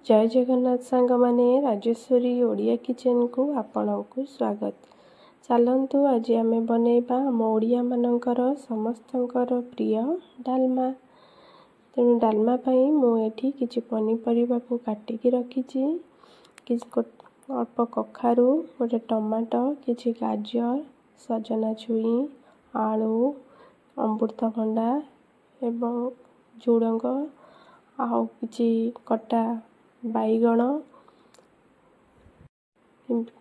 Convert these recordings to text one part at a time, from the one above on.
ଜୟ ଜଗନ୍ନାଥ ସାଙ୍ଗମାନେ, ରାଜେଶ୍ୱରୀ ଓଡ଼ିଆ କିଚେନ୍କୁ ଆପଣଙ୍କୁ ସ୍ୱାଗତ। ଚାଲନ୍ତୁ ଆଜି ଆମେ ବନେଇବା ଆମ ଓଡ଼ିଆମାନଙ୍କର ସମସ୍ତଙ୍କର ପ୍ରିୟ ଡାଲମା। ତେଣୁ ଡାଲମା ପାଇଁ ମୁଁ ଏଠି କିଛି ପନିପରିବାକୁ କାଟିକି ରଖିଛି। କିଛି ଅଳ୍ପ କଖାରୁ, ଗୋଟେ ଟମାଟୋ, କିଛି ଗାଜର, ସଜନା ଛୁଇଁ, ଆଳୁ, ଅମୃତଭଣ୍ଡା ଏବଂ ଝୁଡ଼ଙ୍ଗ, ଆଉ କିଛି କଟା ବାଇଗଣ,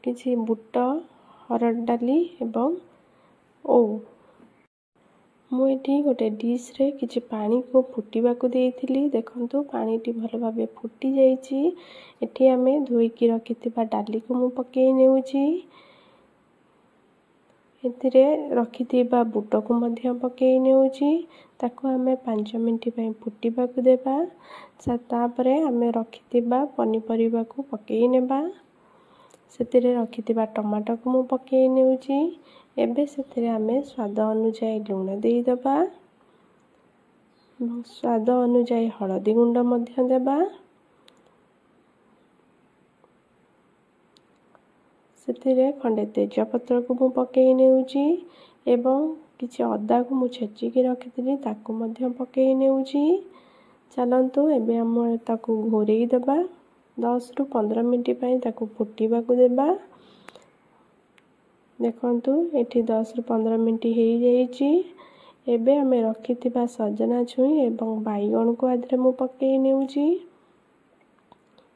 କିଛି ବୁଟ, ହରଡ଼ ଡାଲି ଏବଂ ଓଉ। ମୁଁ ଏଠି ଗୋଟେ ଡିଶ୍ରେ କିଛି ପାଣିକୁ ଫୁଟିବାକୁ ଦେଇଥିଲି। ଦେଖନ୍ତୁ, ପାଣିଟି ଭଲ ଭାବେ ଫୁଟି ଯାଇଛି। ଏଠି ଆମେ ଧୋଇକି ରଖିଥିବା ଡାଲିକୁ ମୁଁ ପକାଇ ନେଉଛି। ଏଥିରେ ରଖିଥିବା ବୁଟକୁ ମଧ୍ୟ ପକାଇ ନେଉଛି। ତାକୁ ଆମେ 5 ମିନିଟ୍ ପାଇଁ ଫୁଟିବାକୁ ଦେବା। ତାପରେ ଆମେ ରଖିଥିବା ପନିପରିବାକୁ ପକାଇ ନେବା। ସେଥିରେ ରଖିଥିବା ଟମାଟୋକୁ ମୁଁ ପକାଇ ନେଉଛି। ଏବେ ସେଥିରେ ଆମେ ସ୍ୱାଦ ଅନୁଯାୟୀ ଲୁଣ ଦେଇଦେବା ଏବଂ ସ୍ୱାଦ ଅନୁଯାୟୀ ହଳଦୀ ଗୁଣ୍ଡ ମଧ୍ୟ ଦେବା। ସେଥିରେ ଖଣ୍ଡେ ତେଜପତ୍ରକୁ ମୁଁ ପକାଇ ନେଉଛି ଏବଂ କିଛି ଅଦାକୁ ମୁଁ ଛେଚିକି ରଖିଥିଲି, ତାକୁ ମଧ୍ୟ ପକାଇ ନେଉଛି। ଚାଲନ୍ତୁ ଏବେ ଆମେ ତାକୁ ଘୋଡ଼େଇ ଦେବା। 10ରୁ 15 ମିନିଟ୍ ପାଇଁ ତାକୁ ଫୁଟିବାକୁ ଦେବା। ଦେଖନ୍ତୁ, ଏଠି 10ରୁ 15 ମିନିଟ୍ ହେଇଯାଇଛି। ଏବେ ଆମେ ରଖିଥିବା ସଜନା ଛୁଇଁ ଏବଂ ବାଇଗଣକୁ ଆଧିରେ ମୁଁ ପକାଇ ନେଉଛି।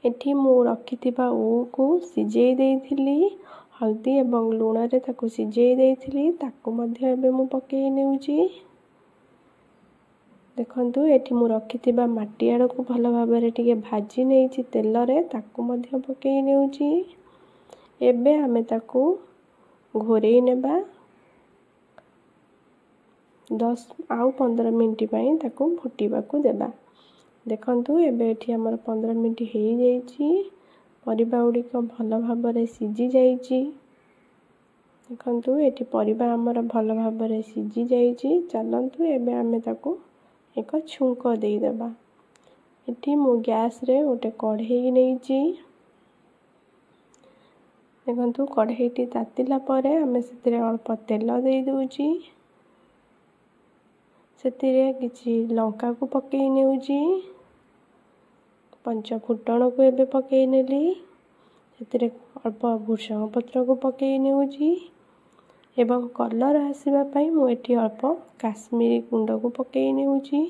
ଏଠି ମୁଁ ରଖିଥିବା ଓଉକୁ ସିଝେଇ ଦେଇଥିଲି, ହଳଦୀ ଏବଂ ଲୁଣରେ ତାକୁ ସିଝେଇ ଦେଇଥିଲି, ତାକୁ ମଧ୍ୟ ଏବେ ମୁଁ ପକାଇ ନେଉଛି। ଦେଖନ୍ତୁ, ଏଠି ମୁଁ ରଖିଥିବା ମାଟି ଆଳୁକୁ ଭଲ ଭାବରେ ଟିକେ ଭାଜି ନେଇଛି ତେଲରେ, ତାକୁ ମଧ୍ୟ ପକାଇ ନେଉଛି। ଏବେ ଆମେ ତାକୁ ଘୋଡ଼େଇ ନେବା। 10 ଆଉ 15 ମିନିଟ୍ ପାଇଁ ତାକୁ ଫୁଟିବାକୁ ଦେବା। ଦେଖନ୍ତୁ, ଏବେ ଏଠି ଆମର 15 ମିନିଟ୍ ହେଇଯାଇଛି। ପରିବା ଗୁଡ଼ିକ ଭଲ ଭାବରେ ସିଝି ଯାଇଛି। ଦେଖନ୍ତୁ, ଏଠି ପରିବା ଆମର ଭଲ ଭାବରେ ସିଝି ଯାଇଛି। ଚାଲନ୍ତୁ ଏବେ ଆମେ ତାକୁ ଏକ ଛୁଙ୍କ ଦେଇଦେବା। ଏଠି ମୁଁ ଗ୍ୟାସ୍ରେ ଗୋଟେ କଢ଼େଇ ନେଇଛି। ଦେଖନ୍ତୁ, କଢ଼େଇଟି ତାତିଲା ପରେ ଆମେ ସେଥିରେ ଅଳ୍ପ ତେଲ ଦେଇଦେଉଛି। ସେଥିରେ କିଛି ଲଙ୍କାକୁ ପକାଇ ନେଉଛି। ପଞ୍ଚ ଫୁଟଣକୁ ଏବେ ପକାଇ ନେଲି। ସେଥିରେ ଅଳ୍ପ ଭୃଷଙ୍ଗ ପତ୍ରକୁ ପକାଇ ନେଉଛି ଏବଂ କଲର୍ ଆସିବା ପାଇଁ ମୁଁ ଏଠି ଅଳ୍ପ କାଶ୍ମୀରୀ ଗୁଣ୍ଡକୁ ପକାଇ ନେଉଛି।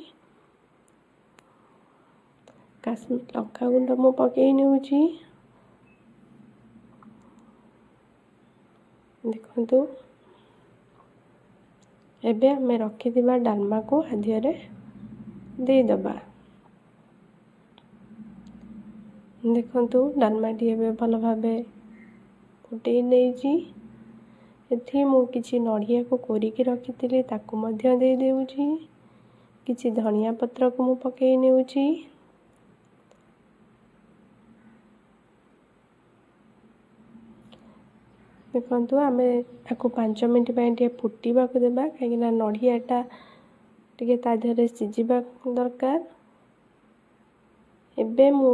କାଶ୍ମୀର ଲଙ୍କା ଗୁଣ୍ଡ ମୁଁ ପକାଇ ନେଉଛି। ଦେଖନ୍ତୁ, ଏବେ ଆମେ ରଖିଥିବା ଡାଲମାକୁ ଆଧିଅରେ ଦେଇଦେବା। ଦେଖନ୍ତୁ, ଡାଲମାଟି ଏବେ ଭଲ ଭାବେ ଫୁଟେଇ ନେଇଛି। ଏଠି ମୁଁ କିଛି ନଡ଼ିଆକୁ କୋରିକି ରଖିଥିଲି, ତାକୁ ମଧ୍ୟ ଦେଇଦେଉଛି। କିଛି ଧନିଆ ପତ୍ରକୁ ମୁଁ ପକାଇ ନେଉଛି। ଦେଖନ୍ତୁ, ଆମେ ତାକୁ 5 ମିନିଟ୍ ପାଇଁ ଟିକେ ଫୁଟିବାକୁ ଦେବା, କାହିଁକିନା ନଡ଼ିଆଟା ଟିକେ ତା ଦେହରେ ସିଝିବା ଦରକାର। ଏବେ ମୁଁ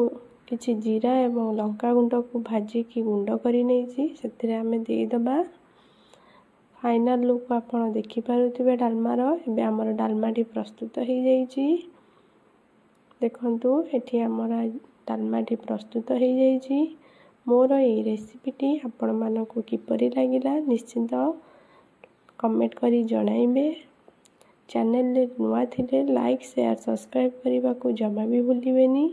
କିଛି ଜିରା ଏବଂ ଲଙ୍କା ଗୁଣ୍ଡକୁ ଭାଜିକି ଗୁଣ୍ଡ କରି ନେଇଛି, ସେଥିରେ ଆମେ ଦେଇଦେବା। ଫାଇନାଲ୍ ଲୁକ୍ ଆପଣ ଦେଖିପାରୁଥିବେ ଡାଲମାର। ଏବେ ଆମର ଡାଲମାଟି ପ୍ରସ୍ତୁତ ହେଇଯାଇଛି। ଦେଖନ୍ତୁ, ଏଠି ଆମର ଡାଲମାଟି ପ୍ରସ୍ତୁତ ହେଇଯାଇଛି। ମୋର ଏଇ ରେସିପିଟି ଆପଣମାନଙ୍କୁ କିପରି ଲାଗିଲା, ନିଶ୍ଚିନ୍ତ କମେଣ୍ଟ କରି ଜଣାଇବେ। ଚ୍ୟାନେଲରେ ନୂଆ ଥିଲେ ଲାଇକ୍, ସେୟାର, ସବସ୍କ୍ରାଇବ୍ କରିବାକୁ ଜମା ବି ଭୁଲିବେନି।